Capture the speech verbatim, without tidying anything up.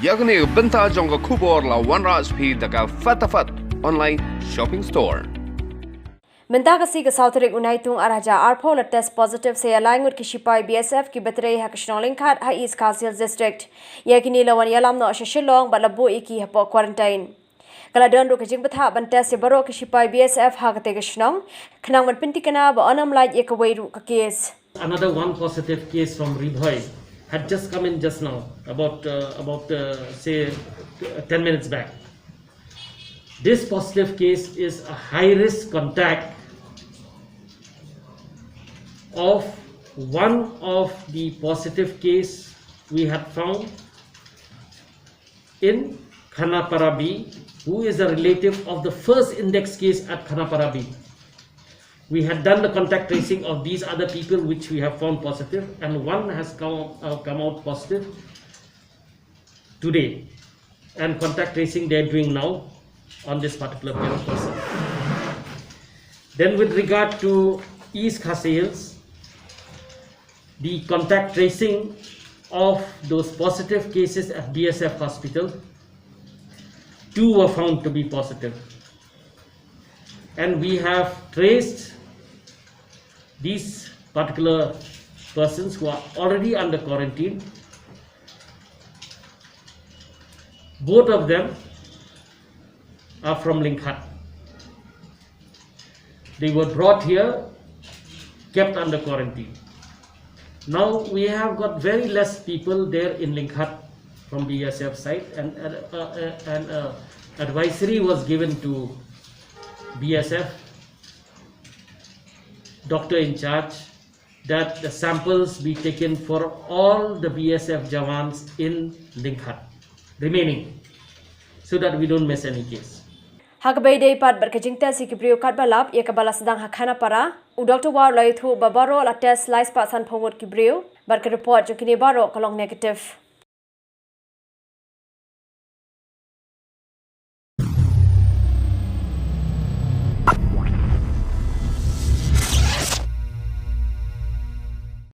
Ïa kane ka bynta jong ka khubor la wanrah sha phi da ka Fatafat Online Shopping Store. Mynta ka sngi ka saw tarik u Naitung ar hajar arphew la test positive sa ïa lai ngut ki shipai B S F kiba trei ha ka shnong Lyngkhat ha East Khasi Hills District. Ïa kine la wan ïalam noh sha Shillong bad la buh ïa ki hapoh quarantine. Ka la don ruh ka jingbthah ban test ïa baroh ki shipai B S F ha katei ka shnong, khnang ban pynthikna ba yn ym lait ïa kawei ruh ka case. Another one positive case from Ri Bhoi had just come in just now, about, uh, about, uh, say, ten minutes back. This positive case is a high risk contact of one of the positive case we had found in Khanapara B, who is a relative of the first index case at Khanapara B. We had done the contact tracing of these other people which we have found positive, and one has come, uh, come out positive today. And contact tracing they're doing now on this particular person. Then, with regard to East Khasi Hills, the contact tracing of those positive cases at B S F hospital, two were found to be positive. And we have traced these particular persons who are already under quarantine. Both of them are from Lyngkhat. They were brought here, kept under quarantine. Now we have got very less people there in Lyngkhat from B S F side, and, uh, uh, and, uh, advisory was given to B S F doctor in charge that the samples be taken for all the B S F jawans in Lyngkhat remaining, so that we don't miss any case. Ha kaba ïadei pat bad ka jingtest ïa ki briew katba lap ïa kaba la sdang ha Khanapara, u Doctor War u la ïathuh ba baroh la test lai spah sanphew ngut ki briew bad ka report jong kine baroh ka long negative.